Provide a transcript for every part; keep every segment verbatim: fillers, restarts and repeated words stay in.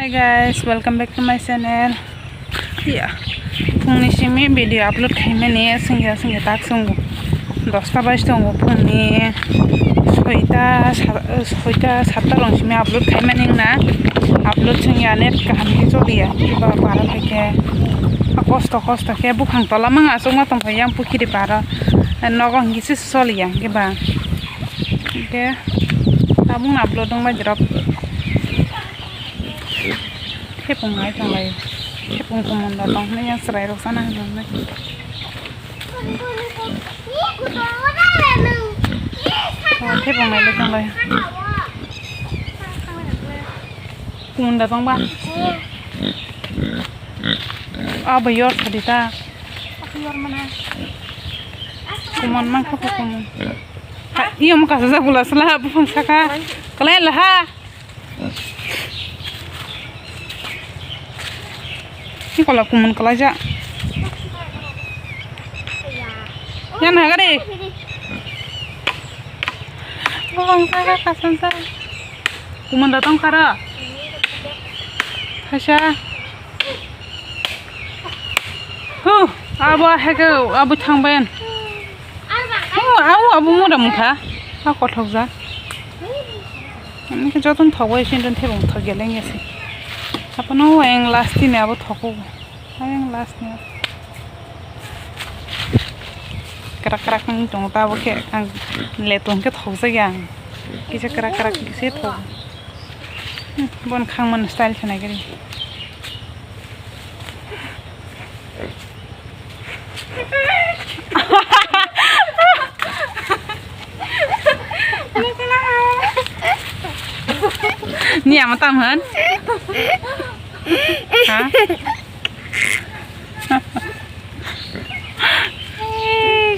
Hi guys, welcome back to my channel. Ya, phungni simi video upload khaimani sengya sengya tak songo. Dosta bai tongo phungni soita, sa-, soita satta rong simi upload khaimani na. Upload sengya net kaham khe choliya. Kiba para khe kosto kosto khe bukhang tola mang aswk ma tongkha yang pukhiri para. Nogo hingkhe se choliya kiba. Hingkhe tabuk na upload wngma jirok. Thepung nai tong lai. Thepung kumun da tong hwnwi yang chwrai rok sana hwnwi. Oh, thepung nai le tong lai. Kumun da tong ba. Abo yor thadi ta. Kumun mang kha kumun. Ha, iyo mo kasa ja gula sala bufang saka. Kalai laha. Ni kola kumun kalaijak. Yan hagari. Bong kaka kasam sa. Kumun datang kara. Hasha. Huh, abo heke abo thangbayan. Huh, abo abo mura mukha. Ha kothok ja. Ani ke joton thok bai sin don thebong thok geleng ese. Apono eng last ni abo thok. Ayang last ni. Krak krak ni tong ta bo khe ang le tong khe thok ja yang. Kisa krak krak kisa thok. Hmm, bon khang man style khana gari. Ni ama tam han? Ha?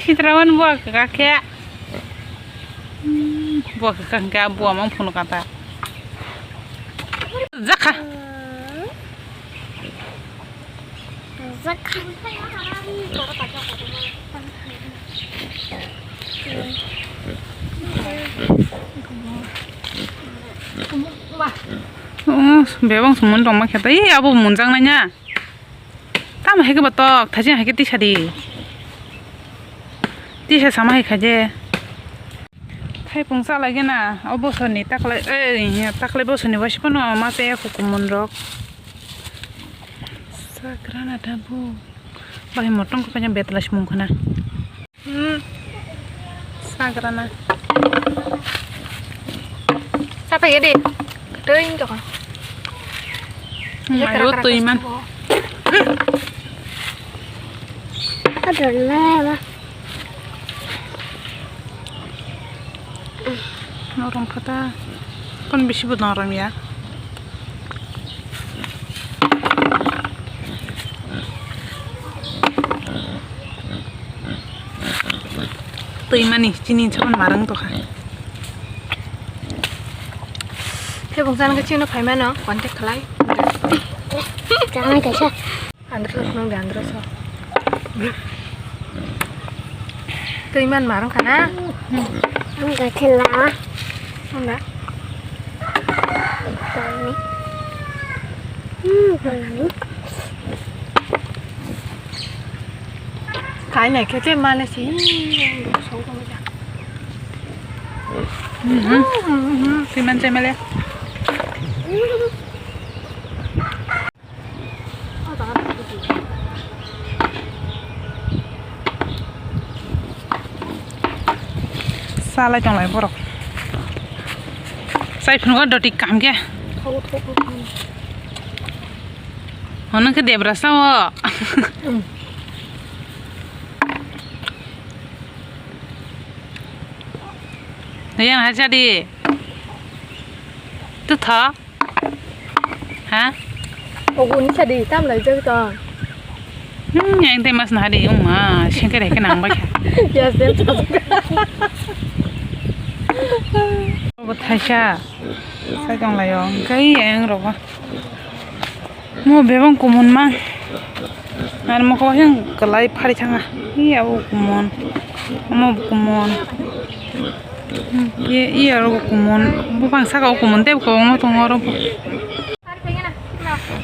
Sitrawan buah kakek. Hmm, buah kakek ke buah mang phunu kata. Jakha. Jakha. Oh, bebang sumon tongma khe tai abo munjang nanya. Tamo hai khe ba tok, thajin hai khe tisa di. Tisa sama hai kha je. Thaipung cha lai gana, o bosor ni taklai, ei, taklai bosor ni waisa phano ma tei kumun rok. Sagrana tabuk. Bai motong ko kanya betla simung khana. Hmm. Sagrana. Sapa ya deh? Teuing to kan. Hmm, ayo tuh iman. Ada lah. Norong kata. Kon bisi bo norong ya. Twi mani chini saban marang tokha. Thebong jani khe chini phaimano contact khlai. Jangai kaisa. Andro sok nang andro sok. Twi man marang khana. Ang gathela. Anda. Hmm, Kainai khe tei mane si. Mhm. Twi man chai male. Salai tonglai borok. Sai phunukgo doti kaham khe. Hono khe debra sao. Yang hacha di. Tu tha. Ha? Ogo ni sadi tam lai jak ta. Hmm, yang tei mas na di, um ma, sengke reke nang bai. Yes, yes. Obo thaisa. Sai tong lai o. Kai yang rogo. Mo bebang kumun ma. Ar mo ko yang kelai phari thanga. Iya o kumun. Mo kumun. Ye, iya ro kumun. Bupang saka o kumun tei kwbangma tongo oro.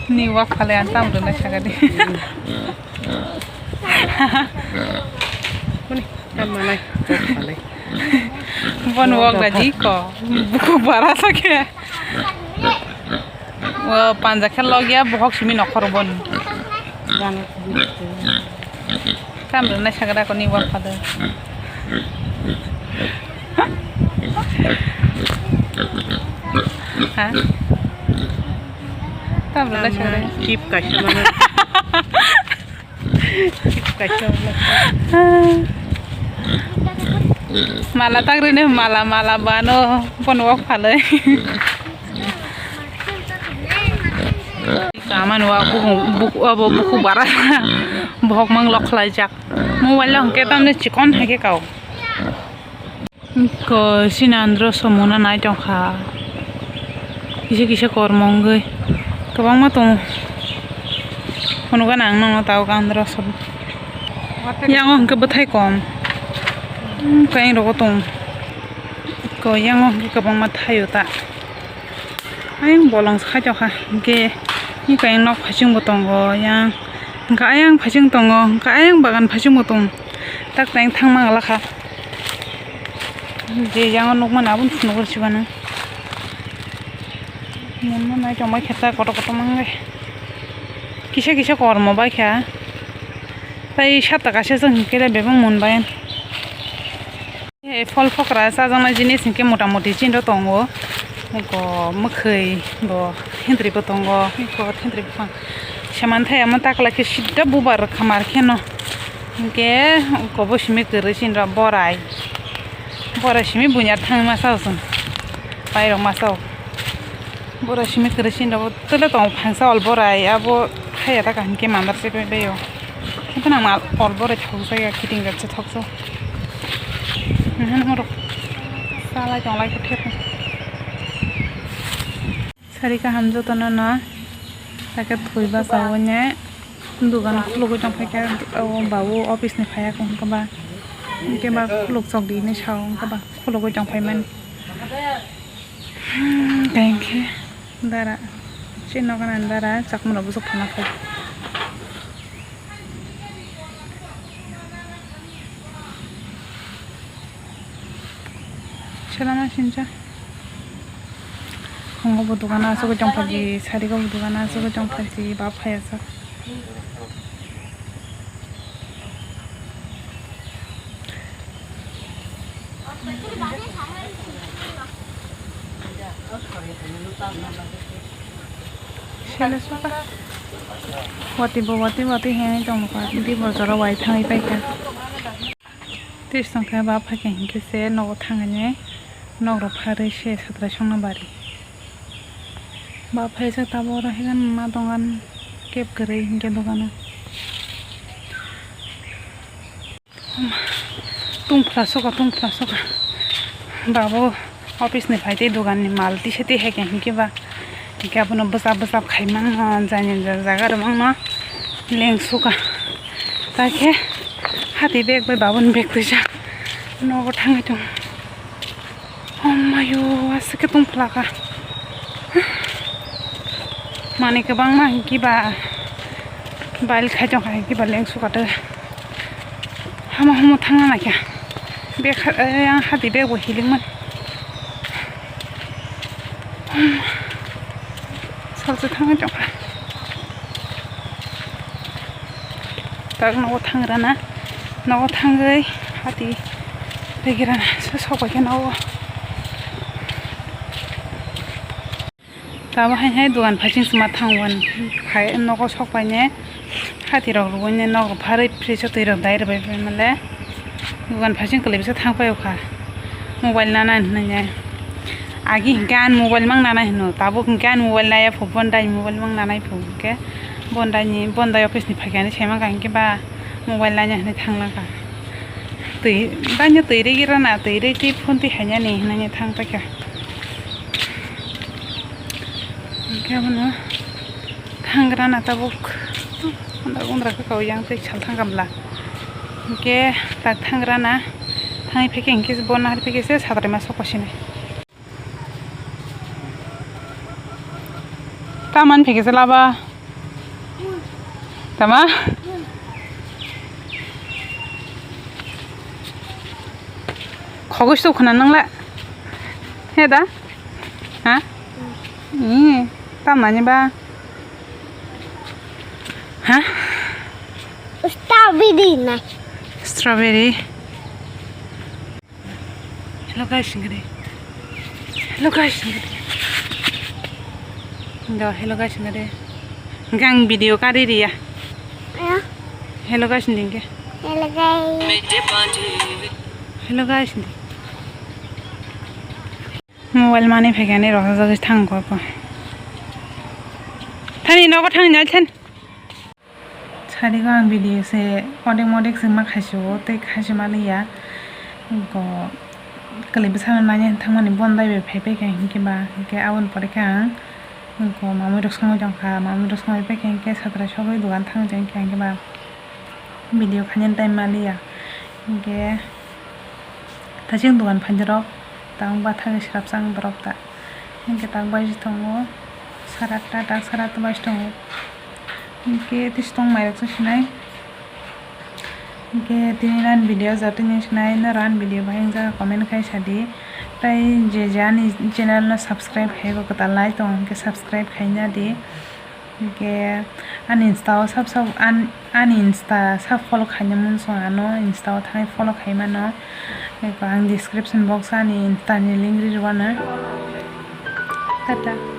Ni wak phalai ang tam rwna sakha di. Boni tam manai wak phalai. Bon wak da di ko. Buku bara sakhe. O panja khe logya bohok simi nokhor bon. Tam rwna sakha da ko ni wak phalai. Ha? Tam rwna sakha da. Chip kaisa mano. Chip kaisa mano. Mala tagrini mala mala bano bon wak phalai. Kaman wa buku, buku, abo buku bara. Bohok mang lok khlaijak. Mobile lo hwnkhe tamni chikon hai khe kao. Ko sini andro somona nai tongkha. Kisa kisa kormo wngwi kwbangma tongo. Phunukgana ang nono tabuk andro som. Yango hwnkhe bwthai kom. Kayeng rogo tong. Ko yango hwnkhe kwbangma thaio ta. Ayang bolong se khaitokha, hwnkhe, hwnkhe ayang nok phaichingbo tongo, yang, hwnkhe ayang phaiching tongo, hwnkhe ayang bagan phaichingbo tongo, tak tang thangma glakha, je yang nukmani aboni phunukgo sibanou, munma nai tongbai khe ta kotor kotor mangai, kisa kisa kormo baikha, tai satta kaisa se hwnkhe bebak munbai. Phol phokra chajaknai jinis hinkhe mota moti chini tongo. Eko mwkhwi bo hindri bo tongo. Eko hindri buphang. Seman thai amo takla khe sida bubar khamar kheno. Hinkhe eko bo simi kwrwi chini borai. Borai simi bunya thangma sao chwng. Pairok ma sao. Borai simi kwrwi chini bo tele tongo phangsa ol borai abo thaya ta kaham khe mandar se bai baio. Hwnkhe nang mal ol borai thok jaya kiting rok se thok. Nahani morok salai tonglai khe thep. Sari kaham jotono no, take thwi bachao ne, dugan khulugwi tongphaikha, o babu office ni phaiya khe hwnkhe ba, hwnkhe ba khuluk chok di hinwi sao, hwnkhe ba khulugwi tongphaimani. Thank you. Dara, chini nogo nang dara, chakmano bwswk phano khai. Selama sincha. Khongo bo dogana aswk tongphaji, sari go bo dogana aswk tongphaji, bap phai aswk. Sele suka. Wati bo wati wati hwnwi tongkha. Di bojaro wai thangwi paikha. Tei songkha ba phaikha hinkhe se nogo thangani nok rok pharwi se satrai songna bari. Ba phaisa tabuk oro haikhe ma dogan keb kwrwi hinkhe dogano. Tungphla soka, tungphla soka. Babo office ni phai tei dogan ni mal tisa tei hai khe hinkhe ba. Hinkhe abono bwchap bwchap khai mano, jani jaga rw mano leng soka. Ta khe hati bag bai baboni bag twisa nogo thangwi tongo. Oh mayo, aswk khe tongphlaka. Manwi kwbangma hinkhe ba bail khai tongkha hinkhe ba lengsu kate. Hamo hamo thangna naikha. Bag ha-, eh, yang hati bag bo hilikmani. Salsa thangwi tongkha. Tak nogo thangrana, nogo thangwi hati regerana se sokbai khe nogo. Tamo hai hai dogan phaiching sima thangwan phai nogo sokbai ne hati rok rwui ne nok rok pharwi fridge o twi rok dai rwbai male. Dogan phaiching kwlwi bisa thang paio kha. Mobile nana hinwi ne. Agi hinkhe ani mobile mang nana hino. Tabuk hinkhe ani mobile naya phu, bondai mobile mang nanai phu hinkhe. Bondai ni, bondai office ni phaikha hinwi saimang kha hinkhe ba mobile nanya hinwi thanglang kha. Twi, banya twi rigi rana, twi ri twi phone twi hainani hinwi thang paikha. Hinkhe abono thangrana tabuk. Undra undra khe kau yang twi sal thang kamla. Hinkhe tak thangrana thangwi phaikhe hinkhe bo nahar phaikhe se satraima sok pasinai. Tamani phaikhe se laba. Tama? Khogoi suk khna nang la. He da? Ha? Ni, tama ni ba? Ha? Strawberry na. Strawberry. Hello guys, singkari. Hello guys, singkari. Do, hello guys, singkari. Gang video kari riya. Ya. Hello guys, singkari. Hello guys. Hello guys, singkari. Mobile mani phaikani rokha jagwi thang ko ko. Thani nogo thang nai than. Sarigo ang video se odek modek se ma khaisio tei khaisima liya. Go kwlwi bwsano nani thangmani bon daibai phaipai kha hinkhe ba hinkhe aboni pore khe ang go mamui rok songwi tongkha, mamui rok songwi paikha hinkhe satra sogwi dogan thang jai hinkhe ba video khainani time ma liya hinkhe. Taichung dogan phainai rok tang bathagwi srapsa ang borok ta. Hinkhe tang baisi tongo sara atta, tang sara atta baisi tongo. Hinkhe tisi tong mairok se sinai. Hinkhe tini ani video jatoni sinai, noro ani video bahai wngjaga comment khai sadi. Tai je je ani channel no subscribe khaibo kwtal lai tong hinkhe subscribe khaina di. Hinkhe ani Insta o sab sab an-, ani Insta sab follow khaina munsong ano, Insta o thangwi follow khaimano. Eko ang description box o ani Insta ni link ri rwano. Tata.